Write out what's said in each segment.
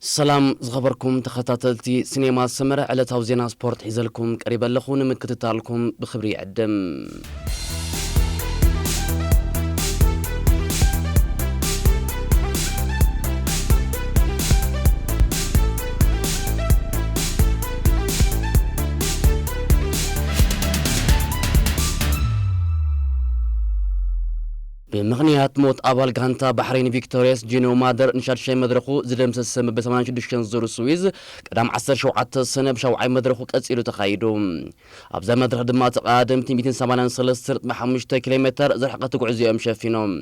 ሰላም ዝኸበርኩም ተኸታተልቲ ሲኔማ ሰመረ፣ ዕለታዊ ዜና ስፖርት ሒዘልኩም ቀሪበ ኣለኹ። ንምክትታልኩም ብኽብሪ ይዕድም። ብምኽንያት ሞት ኣባል ጋንታ ባሕሬን ቪክቶርያስ ጂኖ ማደር ንሻድሻይ መድረኹ ዝደምሰሰ መበል ሰማንያን ሽዱሽተን ዙር ስዊዝ ቀዳም ዓሰርተ ሸውዓተ ሰነ ብሻውዓይ መድረኹ ቀጺሉ ተኻይዱ። ኣብዛ መድረኽ ድማ ተቐዳደምቲ ሚእትን ሰማንያን ሰለስተ ነጥቢ ሓሙሽተ ኪሎ ሜተር ዝርሕቀት ጉዕዞ እዮም ሸፊኖም።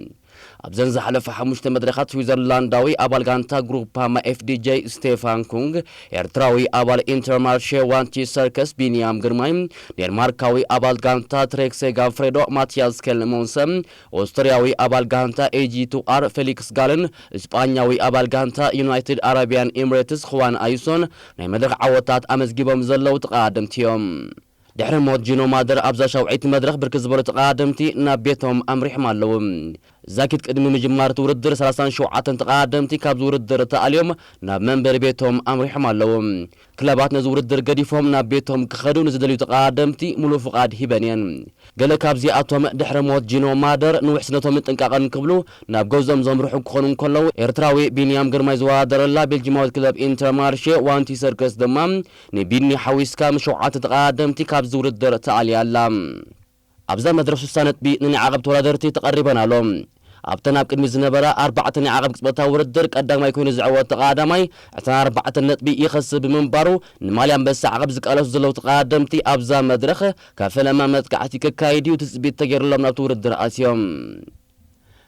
ኣብዘን ዝሓለፈ ሓሙሽተ መድረኻት ስዊዘርላንዳዊ ኣባል ጋንታ ግሩፓማ ኤፍዲጄ ስቴፋን ኩንግ፣ ኤርትራዊ ኣባል ኢንተርማርሼ ዋንቲ ሰርከስ ቢንያም ግርማይ፣ ዴንማርካዊ ኣባል ጋንታ ትሬክሴ ጋንፍሬዶ ማቲያስ ኬልሞንሰ፣ ኦስትሪያዊ ኣባል ጋንታ ኤጂ ቱ ኣር ፌሊክስ ጋልን፣ እስጳኛዊ ኣባል ጋንታ ዩናይትድ ኣረቢያን ኤምሬትስ ኹዋን ኣዩሶን ናይ መድረኽ ዓወታት ኣመዝጊቦም ዘለዉ ተቐዳደምቲ እዮም። ድሕሪ ሞት ጂኖ ማደር ኣብዛ ሻውዓይቲ መድረኽ ብርክት ዝበሉ ተቐዳደምቲ ናብ ቤቶም ኣምሪሖም ኣለዉ። ዛኪት ቅድሚ ምጅማር እቲ ውድድር ሰላሳን ሸውዓተን ተቐዳደምቲ ካብዚ ውድድር ተኣልዮም ናብ መንበሪ ቤቶም ኣምሪሖም ኣለዉ። ክለባት ነዚ ውድድር ገዲፎም ናብ ቤቶም ክኸዱ ንዝደልዩ ተቐዳደምቲ ሙሉእ ፍቓድ ሂበን እየን። ገለ ካብዚኣቶም ድሕሪ ሞት ጂኖ ማደር ንውሕስነቶምን ጥንቃቐን ክብሉ ናብ ገዝኦም ዘምርሑ ክኾኑ እንከለዉ፣ ኤርትራዊ ቢንያም ግርማይ ዝወዳደረላ ቤልጂማዊት ክለብ ኢንተርማርሼ ዋንቲ ሰርከስ ድማ ንቢኒ ሓዊስካ ምስ ሸውዓተ ተቐዳደምቲ ካብዚ ውድድር ተኣልያ ኣላ። ኣብዛ መድረኽ ሱሳ ነጥቢ ንናይ ዓቐብ ተወዳደርቲ ተቐሪበን ኣሎ። ኣብተን ኣብ ቅድሚ ዝነበራ ኣርባዕተ ናይ ዓቐብ ቅጽበታዊ ውድድር ቀዳማይ ኮይኑ ዝዕወት ተቐዳዳማይ ዕስራን ኣርባዕተን ነጥቢ ይኸስብ ብምንባሩ፣ ንማልያ ኣንበሳ ዓቐብ ዝቃለሱ ዘለዉ ተቐዳደምቲ ኣብዛ መድረኽ ካብ ፈለማ መጥቃዕቲ ከካይድ እዩ ትጽቢት ተገይሩሎም ናብቲ ውድድር ኣትዮም።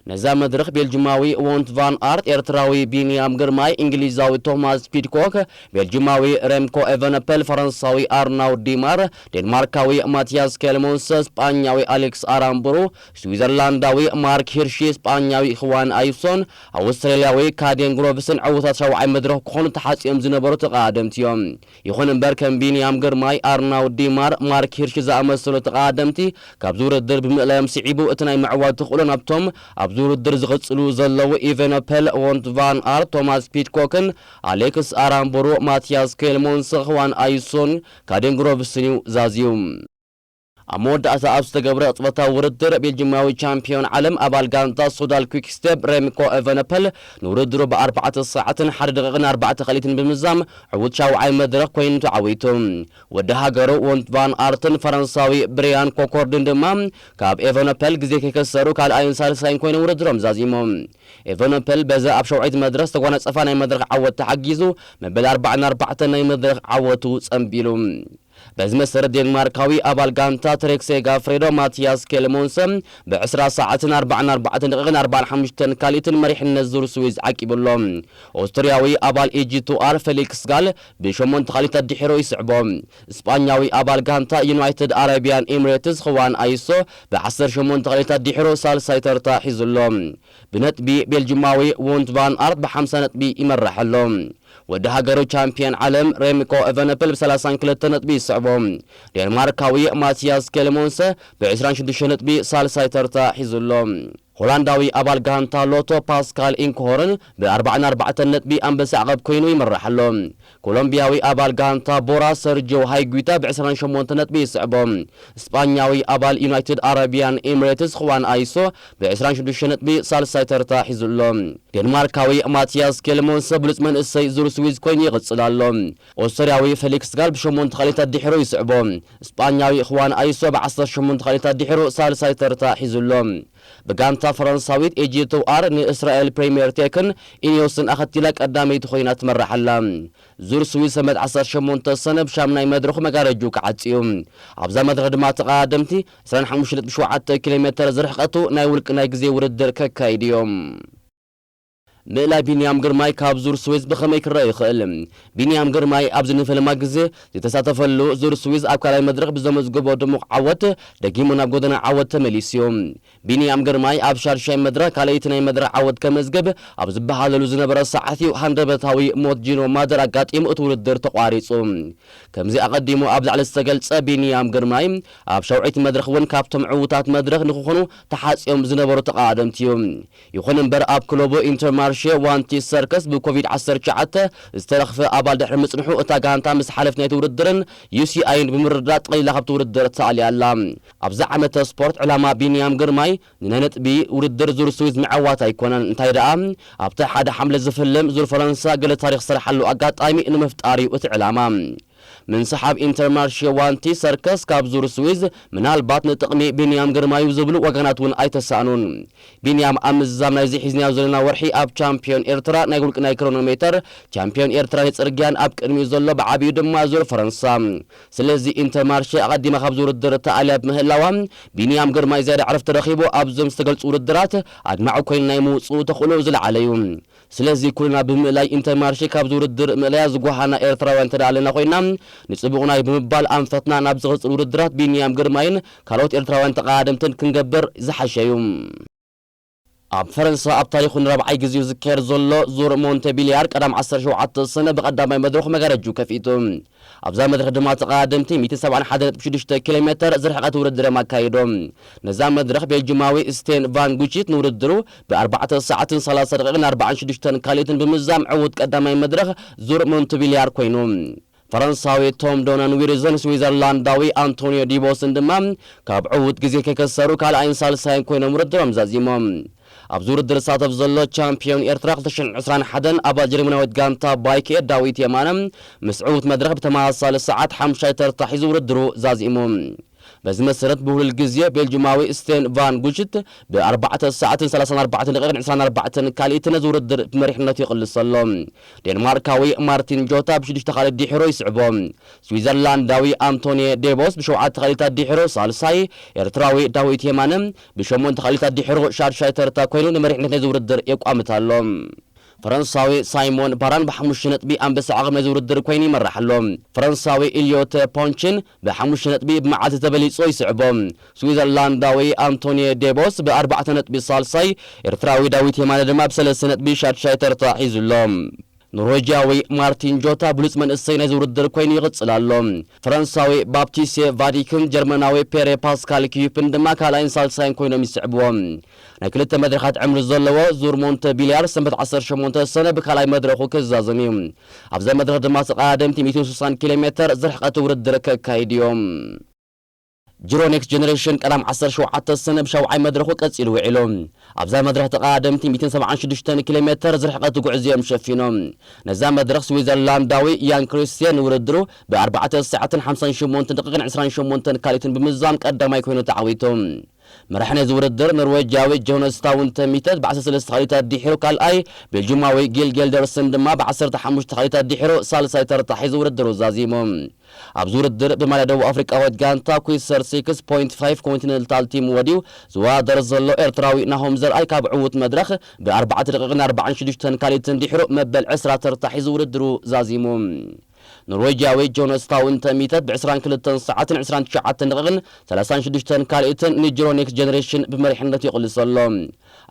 ነዛ መድረኽ ቤልጅማዊ ዎንት ቫን ኣርት፣ ኤርትራዊ ቢንያም ግርማይ፣ እንግሊዛዊ ቶማስ ፒድኮክ፣ ቤልጅማዊ ሬምኮ ኤቨነፐል፣ ፈረንሳዊ ኣርናውድ ዲማር፣ ዴንማርካዊ ማቲያስ ኬልሞንሰ፣ ስጳኛዊ ኣሌክስ ኣራምብሩ፣ ስዊዘርላንዳዊ ማርክ ሂርሺ፣ ስጳኛዊ ኹዋን ኣዩሶን፣ ኣውስትራልያዊ ካዴን ግሮቭስን ዕዉታት ሻውዓይ መድረኽ ክኾኑ ተሓጽዮም ዝነበሩ ተቐዳደምቲ እዮም። ይኹን እምበር ከም ቢንያም ግርማይ፣ ኣርናውድ ዲማር፣ ማርክ ሂርሺ ዝኣመሰሉ ተቐዳደምቲ ካብዚ ውድድር ብምእላዮም ስዒቡ እቲ ናይ ምዕዋት ተኽእሎ ናብቶም ኣብዚ ውድድር ዝቕጽሉ ዘለዉ ኢቨኖፐል ዎንት ቫን ኣርት፣ ቶማስ ፒድኮክን ኣሌክስ ኣራምብሩ፣ ማቲያስ ኬልሞንስ፣ ኹዋን ኣዩሶን ካዴን ግሮቭስን እዩ ዛዝዩ። ኣብ መወዳእታ ኣብ ዝተገብረ ቅጽበታዊ ውድድር ቤልጂማዊ ቻምፒዮን ዓለም ኣባል ጋንታ ሱዳል ኲክስቴፕ ሬምኮ ኤቨነፐል ንውድድሩ ብኣርባዕተ ሰዓትን ሓደ ደቂቕን ኣርባዕተ ካልኢትን ብምዛም ዕዉት ሻውዓይ መድረኽ ኮይኑ ተዓዊቱ። ወዲ ሃገሩ ዎንት ቫን ኣርትን ፈረንሳዊ ብሪያን ኮኮርድን ድማ ካብ ኤቨነፐል ግዜ ከይከሰሩ ካልኣይን ሳልሳይን ኮይኖም ውድድሮም ዛዚሞም። ኤቨነፐል በዚ ኣብ ሸውዓይቲ መድረኽ ዝተጓነጸፋ ናይ መድረኽ ዓወት ተሓጊዙ መበል ኣርባዓን ኣርባዕተን ናይ መድረኽ ዓወቱ ጸንቢሉ። በዚ መሰረት ዴንማርካዊ ኣባል ጋንታ ትሬክሴ ጋፍሬዶ ማቲያስ ኬልሞንሰ ብዕስራ ሰዓትን ኣርባዓን ኣርባዕተን ደቂቕን ኣርባዓን ሓሙሽተን ካልኢትን መሪሕነት ዙር ስዊዝ ዓቂቡ ኣሎ። ኦስትርያዊ ኣባል ኢጂ ቱ ኣር ፌሊክስ ጋል ብሸሞንተ ካልኢት ኣድሒሩ ይስዕቦ። እስጳኛዊ ኣባል ጋንታ ዩናይትድ ኣረቢያን ኤምሬትስ ኹዋን ኣይሶ ብዓሰርተ ሸሞንተ ካልኢት ኣድሒሩ ሳልሳይ ተርታ ሒዙ ኣሎ። ብነጥቢ ቤልጂማዊ ዎንት ቫን ኣርት ብሓምሳ ነጥቢ ይመርሕ ኣሎ። ወዲ ሃገሩ ቻምፒዮን ዓለም ሬምኮ ኤቨነፐል ብሰላሳን ክልተ ነጥቢ ይስዕቦ። ዴንማርካዊ ማቲያስ ኬልሞንሰ ብዕስራን ሽዱሽተ ነጥቢ ሳልሳይ ተርታ ሒዙ ኣሎ። ሆላንዳዊ ኣባል ጋንታ ሎቶ ፓስካል ኢንክሆርን ብኣርባዓን ኣርባዕተን ነጥቢ ኣንበሳ ዓቐብ ኮይኑ ይመርሕ ኣሎ። ኮሎምቢያዊ ኣባል ጋንታ ቦራ ሰርጆ ሃይጉታ ብዕስራን ሸሞንተ ነጥቢ ይስዕቦ። እስጳኛዊ ኣባል ዩናይትድ ኣረቢያን ኤምሬትስ ኹዋን ኣይሶ ብዕስራን ሽዱሽተ ነጥቢ ሳልሳይ ተርታ ሒዙ ኣሎ። ዴንማርካዊ ማቲያስ ኬልሞንሰ ብሉጽ መንእሰይ ዙር ስዊዝ ኮይኑ ይቕጽል ኣሎ። ኦስትርያዊ ፌሊክስ ጋል ብሸሞንተ ካልኢት ኣድሒሩ ይስዕቦ። እስጳኛዊ ኹዋን ኣይሶ ብዓሰርተ ሸሞንተ ካልኢት ኣድሒሩ ሳልሳይ ተርታ ሒዙ ኣሎ። ብጋንታ ፈረንሳዊት ኤጂ ቱ ኣር ንእስራኤል ፕሪምየር ቴክን ኢኒዮስን ኣኸቲላ ቀዳመይቲ ኮይና ትመርሕ ኣላ። ዙር ስዊስ ሰንበት ዓሰርተ ሸሞንተ ሰነ ብሻምናይ መድረኹ መጋረጁ ክዓጽ እዩ። ኣብዛ መድረኽ ድማ ተቐዳደምቲ ዕስራን ሓሙሽተ ነጥቢ ሸውዓተ ኪሎ ሜተር ዝርሕቀቱ ናይ ውልቂ ናይ ግዜ ውድድር ከካይዱ እዮም። ምእላይ ቢንያም ግርማይ ካብ ዙር ስዊዝ ብኸመይ ክረአ ይኽእል? ቢንያም ግርማይ ኣብዚ ንፈለማ ግዜ ዝተሳተፈሉ ዙር ስዊዝ ኣብ ካልኣይ መድረኽ ብዘመዝገቦ ድሙቕ ዓወት ደጊሙ ናብ ጎደና ዓወት ተመሊሱ እዩ። ቢንያም ግርማይ ኣብ ሻድሻይ መድረኽ ካልኣይቲ ናይ መድረኽ ዓወት ከመዝግብ ኣብ ዝበሃለሉ ዝነበረ ሰዓት እዩ ሃንደበታዊ ሞት ጂኖ ማደር ኣጋጢሙ እቲ ውድድር ተቋሪጹ። ከምዚ ኣቐዲሙ ኣብ ላዕሊ ዝተገልጸ ቢንያም ግርማይ ኣብ ሻውዓይቲ መድረኽ እውን ካብቶም ዕዉታት መድረኽ ንክኾኑ ተሓጽዮም ዝነበሩ ተቐዳደምቲ እዩ። ይኹን እምበር ኣብ ክለቡ ኢንተርማርሼ ሸዋንቲ ሰርከስ ብኮቪድ ዓሰርተ ትሽዓተ ዝተረኽፈ ኣባል ድሕሪ ምጽንሑ፣ እታ ጋንታ ምስ ሓለፍቲ ናይቲ ውድድርን ዩ ሲ ኣይን ብምርዳእ ጠቕሊላ ካብቲ ውድድር ተኣልያ ኣላ። ኣብዚ ዓመተ ስፖርት ዕላማ ቢንያም ግርማይ ንናይ ነጥቢ ውድድር ዙር ስዊዝ ምዕዋት ኣይኮነን። እንታይ ደኣ፣ ኣብቲ ሓደ ሓምለ ዝፍልም ዙር ፈረንሳ ገለ ታሪኽ ዝሰርሓሉ ኣጋጣሚ ንምፍጣር እዩ እቲ ዕላማ። ምንስሓብ ኢንተርማርሼ ዋንቲ ሰርከስ ካብ ዙር ስዊዝ ምናልባት ንጥቕሚ ቢንያም ግርማይ እዩ ዝብሉ ወገናት እውን ኣይተሳእኑን። ቢንያም ኣብ ምዝዛም ናይዚ ሒዝናዮ ዘለና ወርሒ ኣብ ቻምፒዮን ኤርትራ ናይ ውልቂ ናይ ክሮኖሜተር፣ ቻምፒዮን ኤርትራ ናይ ጽርግያን ኣብ ቅድሚኡ ዘሎ ብዓቢኡ ድማ ዙር ፈረንሳ። ስለዚ ኢንተርማርሼ ኣቐዲማ ካብ ዝውድድር ተኣልያ ብምህላዋ፣ ቢንያም ግርማይ ዝያዳ ዕረፍቲ ረኺቡ ኣብዞም ዝተገልጹ ውድድራት ኣድማዒ ኮይኑ ናይ ምውጽኡ ተኽእሎ ዝለዓለ እዩ። ስለዚ ኩልና ብምእላይ ኢንተርማርሼ ካብ ዝውድድር ምእላያ ዝጓሃና ኤርትራውያን እንተ ደኣ ኣለና ኮይና፣ ንጽቡቕና እዩ ብምባል ኣንፈትና ናብ ዝቕጽል ውድድራት ቢንያም ግርማይን ካልኦት ኤርትራውያን ተቐዳደምትን ክንገብር ዝሓሸ እዩ። ኣብ ፈረንሳ ኣብ ታሪኹ ንራብዓይ ግዜኡ ዝካየድ ዘሎ ዙር ሞንተቢልያር ቀዳም ዓሰርተ ሸውዓተ ሰነ ብቐዳማይ መድረኹ መጋረጁ ከፊቱ። ኣብዛ መድረኽ ድማ ተቐዳደምቲ ሚእትን ሰብዓን ሓደን ነጥቢ ሽዱሽተ ኪሎ ሜተር ዝርሕቀት ውድድር እዮም ኣካይዶም። ነዛ መድረኽ ቤልጅማዊ ስቴን ቫን ጉቺት ንውድድሩ ብኣርባዕተ ሰዓትን ሰላሳ ደቂቕን ኣርባዓን ሽዱሽተን ካልኢትን ብምዛም ዕዉት ቀዳማይ መድረኽ ዙር ሞንተቢልያር ኮይኑ። ፈረንሳዊ ቶም ዶነን ዊርዝን ስዊዘርላንዳዊ ኣንቶኒዮ ዲቦስን ድማ ካብ ዕዉት ግዜ ከይከሰሩ ካልኣይን ሳልሳይን ኮይኖም ውድድሮም ዛዚሞም። ኣብዚ ውድድር ዝሳተፍ ዘሎ ቻምፒዮን ኤርትራ ክልተ ሽሕን ዕስራን ሓደን ኣባል ጀርመናዊት ጋንታ ባይክ ኤር ዳዊት የማነ ምስ ዕዉት መድረኽ ብተመሳሳሊ ሰዓት ሓምሻይ ተርታ ሒዙ ውድድሩ ዛዚሙ። በዚ መሰረት ብውህሉል ግዜ ቤልጅማዊ ስቴን ቫን ጉችት ብኣርባዕተ ሰዓትን ሰላሳን ኣርባዕተን ደቂቕን ዕስራን ኣርባዕተን ካልኢት ነዚ ውድድር ብመሪሕነቱ ይቕልስ ኣሎ። ዴንማርካዊ ማርቲን ጆታ ብሽዱሽተ ካልኢት ድሒሩ ይስዕቦ። ስዊዘርላንዳዊ ኣንቶኒ ዴቦስ ብሸውዓተ ካልኢታት ድሒሩ ሳልሳይ፣ ኤርትራዊ ዳዊት የማነ ብሸሞንተ ካልኢታት ድሒሩ ሻድሻይ ተርታ ኮይኑ ንመሪሕነት ናይዚ ውድድር የቋምት ኣሎ። ፈረንሳዊ ሳይሞን ባራን ብሓሙሽተ ነጥቢ ኣንበሳ ዓቕብ ናይዚ ውድድር ኮይኑ ይመርሕ ኣሎ። ፈረንሳዊ ኢልዮት ፖንችን ብሓሙሽተ ነጥቢ ብመዓልቲ ተበሊጾ ይስዕቦ። ስዊዘርላንዳዊ ኣንቶኒ ዴቦስ ብኣርባዕተ ነጥቢ ሳልሳይ፣ ኤርትራዊ ዳዊት የማነ ድማ ብሰለስተ ነጥቢ ሻድሻይ ተርታ ሒዙ ኣሎ። ኖርዌጃዊ ማርቲን ጆታ ብሉጽ መንእሰይ ናይዚ ውድድር ኮይኑ ይቕጽል ኣሎ። ፈረንሳዊ ባፕቲስት ቫዲክን ጀርመናዊ ፔሬ ፓስካል ኪዩፕን ድማ ካልኣይን ሳልሳይን ኮይኖም ይስዕብዎ። ናይ ክልተ መድረኻት ዕምሪ ዘለዎ ዙር ሞንተ ቢልያር ሰንበት ዓሰርተ ሸሞንተ ሰነ ብካልኣይ መድረኹ ክዛዘም እዩ። ኣብዛ መድረኽ ድማ ተቐዳደምቲ ሚእትን ስሳን ኪሎ ሜተር ዝርሕቀት ውድድር ከካይድ እዮም። ጅሮ ኔክስት ጀነሬሽን ቀዳም ዓሰርተ ሸውዓተ ሰነ ብሻውዓይ መድረኹ ቀጺሉ ውዒሉ። ኣብዛ መድረኽ ተቐዳደምቲ ሚእትን ሰብዓን ሽዱሽተን ኪሎ ሜተር ዝርሕቀት ጉዕዞ እዮም ሸፊኖም። ነዛ መድረኽ ስዊዘርላንዳዊ ያን ክሪስቲያን ንውድድሩ ብኣርባዕተ ሰዓትን ሓምሳን ሸሞንተን ደቂቕን ዕስራን ሸሞንተን ካልኢትን ብምዛም ቀዳማይ ኮይኑ ተዓዊቱ። መራሒ ናይዚ ውድድር ኖርዌጃዊ ጆነስ ታውን ተሚተት ብዓሰርተ ሰለስተ ካልኢታት ድሒሩ ካልኣይ፣ ቤልጅማዊ ጊል ጌልደርሰን ድማ ብዓሰርተ ሓሙሽተ ካልኢታት ድሒሩ ሳልሳይ ተርታ ሒዙ ውድድሩ ዛዚሙ። ኣብዚ ውድድር ብማልያ ደቡብ ኣፍሪቃዊት ጋንታ ኩይሰር ሲክስ ፖይንት ፋይቭ ኮንቲነንታል ቲም ወዲው ዝወዳደር ዘሎ ኤርትራዊ ናሆም ዘርኣይ ካብ ዕዉት መድረኽ ብኣርባዕተ ደቂቕን ኣርባዓን ሽዱሽተን ካልኢትን ድሒሩ መበል ዕስራ ተርታ ሒዙ ውድድሩ ዛዚሙ። ኖርዌጃዊ ጆነስ ታውን ተሚተት ብዕስራን ክልተን ሰዓትን ዕስራን ትሽዓተን ደቂቕን ሰላሳን ሽዱሽተን ካልኢትን ንጅሮ ኔክስት ጀነሬሽን ብመሪሕነት ይቕልሶ ኣሎ።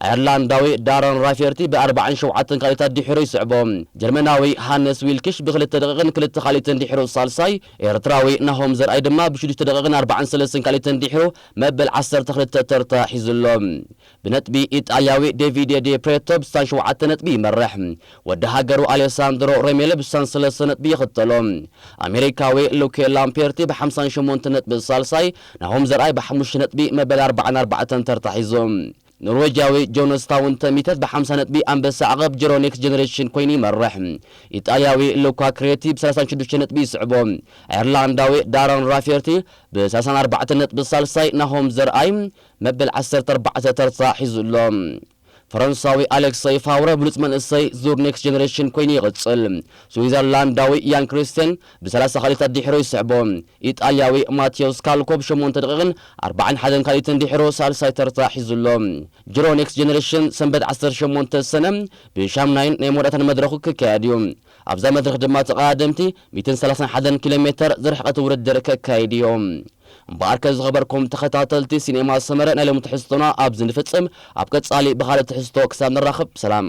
ኣየርላንዳዊ ዳረን ራፌርቲ ብኣርባዓን ሸውዓተን ካልኢታት ድሒሩ ይስዕቦ። ጀርመናዊ ሃነስ ዊልክሽ ብክልተ ደቂቕን ክልተ ካልኢትን ድሒሩ ሳልሳይ፣ ኤርትራዊ ናሆም ዘርኣይ ድማ ብሽዱሽተ ደቂቕን ኣርባዓን ሰለስተን ካልኢትን ድሒሩ መበል ዓሰርተ ክልተ ተርታ ሒዙ ኣሎ። ብነጥቢ ኢጣልያዊ ዴቪድ ዲ ፕሬቶ ብስሳን ሸውዓተ ነጥቢ ይመርሕ። ወዲ ሃገሩ ኣሌሳንድሮ ሬሜለ ብስሳን ሰለስተ ነጥቢ ይኽተሎ። ኣሜሪካዊ ሉኬ ላምፔርቲ ብሓምሳን ሸሞንተ ነጥቢ ሳልሳይ፣ ናሆም ዘርኣይ ብሓሙሽተ ነጥቢ መበል ኣርባዓን ኣርባዕተን ተርታ ሒዙ። ኖርዌጃዊ ጆነስ ታውን ተሚተት ብሓምሳ ነጥቢ ኣንበሳ ዓቐብ ጅሮ ኔክስት ጀነሬሽን ኮይኑ ይመርሕ። ኢጣልያዊ ሉካ ክሬቲ ብሰላሳን ሽዱሽተ ነጥቢ ይስዕቦ። ኣየርላንዳዊ ዳረን ራፌርቲ ብሰላሳን ኣርባዕተን ነጥቢ ሳልሳይ፣ ናሆም ዘርኣይ መበል ዓሰርተ ኣርባዕተ ተርታ ሒዙ ኣሎ። ፈረንሳዊ ኣሌክሰይ ፋውረ ብሉጽ መንእሰይ ዙር ኔክስት ጀነሬሽን ኮይኑ ይቕጽል። ስዊዘርላንዳዊ ያን ክሪስቴን ብሰላሳ ካልኢታት ድሒሩ ይስዕቦ። ኢጣልያዊ ማቴዎስ ካልኮ ብሸሞንተ ደቂቕን ኣርባዓን ሓደን ካልኢትን ድሒሩ ሳልሳይ ተርታ ሒዙ ኣሎ። ጅሮ ኔክስት ጀነሬሽን ሰንበት ዓሰርተ ሸሞንተ ሰነ ብሻምናይን ናይ መወዳእታን መድረኹ ክካየድ እዩ። ኣብዛ መድረኽ ድማ ተቐዳደምቲ ሚእትን ሰላሳን ሓደን ኪሎ ሜተር ዝርሕቀት ውድድር ከካይድ እዮም። እምበኣርከ ዝኸበርኩም ተኸታተልቲ ሲኔማ ሰመረ ናይ ሎሚ ትሕዝቶና ኣብዚ ንፍጽም። ኣብ ቀጻሊ ብኻልእ ትሕዝቶ ክሳብ ንራኸብ ሰላም።